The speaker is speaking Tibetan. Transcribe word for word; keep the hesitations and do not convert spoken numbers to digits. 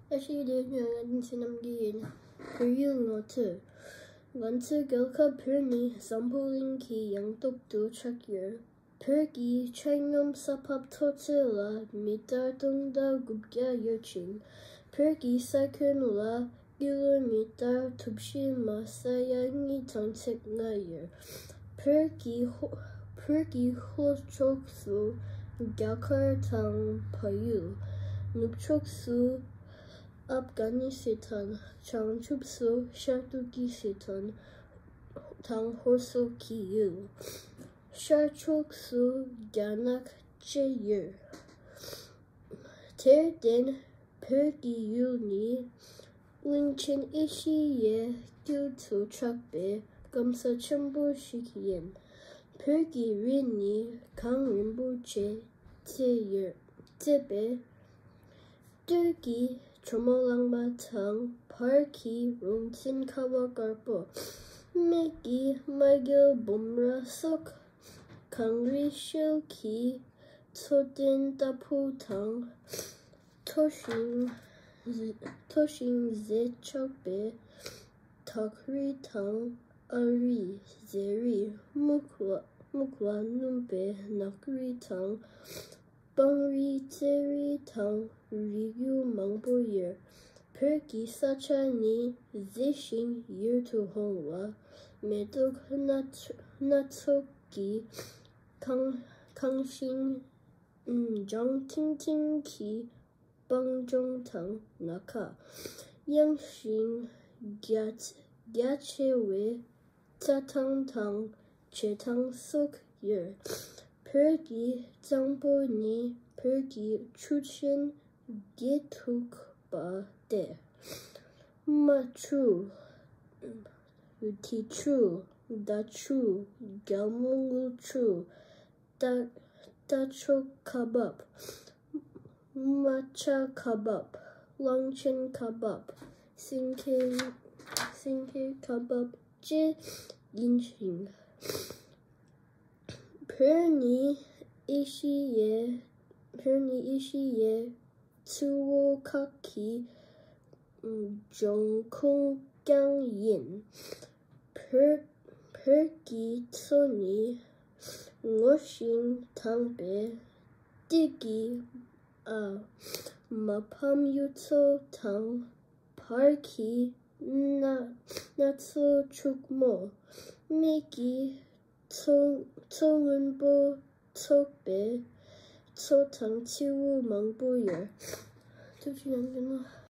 བཀྲ་ཤིས་བདེ་ལེགས། ང་བསྟན་འཛིན་རྣམ་རྒྱལ་ཡིན། བོད་ཡིག་ངོ་སྤྲོད། ང་ཚོའི་རྒྱལ་ཁབ་བོད་ནི་འཛམ་བུ་གླིང་གི་ཡང་སྟོད་དུ་ཆགས་ཡོད། བོད་ཀྱི་ཆ་སྙོམས་ས་ཕབ་མཐོ་ཚད་ལ་མི་ཊར་སྟོང་དང་དགུ་བརྒྱ་ཡོད་ཅིང་། བོད་ཀྱི་ས་ཁྱོན་ལ་ཀི་ལོ་མི་ཊར་ཐུབ་བཞི་མ་ས་ཡ་གཉིས་དང་ཚེག་ལྔ་ཡོད། བོད་ཀྱི་ལྷོ་བོད་ཀྱི་ལྷོ་ཕྱོགས་སུ་རྒྱ་གར་དང་བལ་ཡུལ། ནུབ་ཕྱོགས་སུ་ཨབ་གྷ་ནི་སི་ཐན། བྱང་ཆུབ་སུ་ཤར་ཏུར་ཀི་སི་ཐན་དང་ཧོར་སོག་གི་ཡུལ། ཤར་ཕྱོགས་སུ་རྒྱ་ནག་བཅས་ཡོད། དེར་བརྟེན་བོད་ཀྱི་ཡུལ་ནི་གླིང་ཆེན་ཨེ་ཤི་ཡའི་དཀྱིལ་དུ་ཆགས་པའི་སྐམ་ས་ཆེན་པོ་ཞིག་ཡིན། བོད་ཀྱི་རི་ནི་གངས་རིན་པོ་ཆེས་གཙོས་ཡོད། གཙོས་པའི་སྟོད་ཀྱི་ཇོ་མོ་གླང་མ་དང་བར་གྱི་རོང་ཆེན་ཁ་བ་དཀར་པོ། སྨད་ཀྱི་རྨ་རྒྱལ་སྦོམ་ར་སོགས། གངས་རིའི་ཤེལ་གྱི་མཚོ་རྟེན་ལྟ་བུ་དང་། མཐོ་ཞིང་མཐོ་ཞིང་མཛེས་ཆགས་པའི་དག་རིགས་དང་ཨ་རིགས། ཟས་རིགས། སྨུག་ལ་སྨུག་ལ་སྣུམ་པའི་ནགས་རིགས་དང་། སྤང་རི་རྩེ་རིགས་དང་རི་རྒྱུད་མང་པོ་ཡོད། བོད་ཀྱི་ས་ཆ་ནི་མཛེས་ཤིང་ཡིད་དུ་འོང་བ། མེ་ཏོག་སྣ་ཚོགས་སྣ་ཚོགས་ཀྱིས་ཁང་ཁང་ཤིང་། ལྗང་ཐིང་ཐིང་གི་སྤང་ལྗོངས་དང་ན་ཁ། ཡངས་ཤིང་རྒྱ་རྒྱ་ཆེ་བའི་རྩྭ་ཐང་དང་བྱེ་ཐང་སོགས་ཡོད། བོད་ཀྱི་གཙང་པོ་ནི་བོད་ཀྱི་ཆུ་ཆེན་དགེ་ཐུག་པ་སྟེ། རྨ་ཆུ། དེ་ཆུ། ཟླ་ཆུ། རྒྱལ་མོ་རྔུལ་ཆུ། རྟ་རྟ་མཆོག་ཁ་འབབ། རྨ་བྱ་ཁ་འབབ། གླང་ཆེན་ཁ་འབབ། སེང་གེ་སེང་གེ་ཁ་འབབ་བཅས་ཡིན་ཞིང་། བོད་ནི་ཨེ་ཤི་ཡའི་བོད་ནི་ཨེ་ཤི་ཡའི་ཆུ་བོ་ཁག་གི་འབྱུང་ཁུངས་ཀྱང་ཡིན། བོད་བོད་ཀྱི་མཚོ་ནི་སྔོ་ཞིང་དྭངས་པའི་སྟོད་ཀྱི་ཨ་མ་ཕམ་གཡུ་མཚོ་དང་བར་གྱི་སྣ་སྣ་ཚོགས་ཕྱུག་མོ། སྨད་ཀྱི་མཚོ་མཚོ་སྔོན་པོ་ཚོགས་པའི་མཚོ་དང་མཚེའུ་མང་པོ་ཡོད། ཐུགས་རྗེ་གནང་།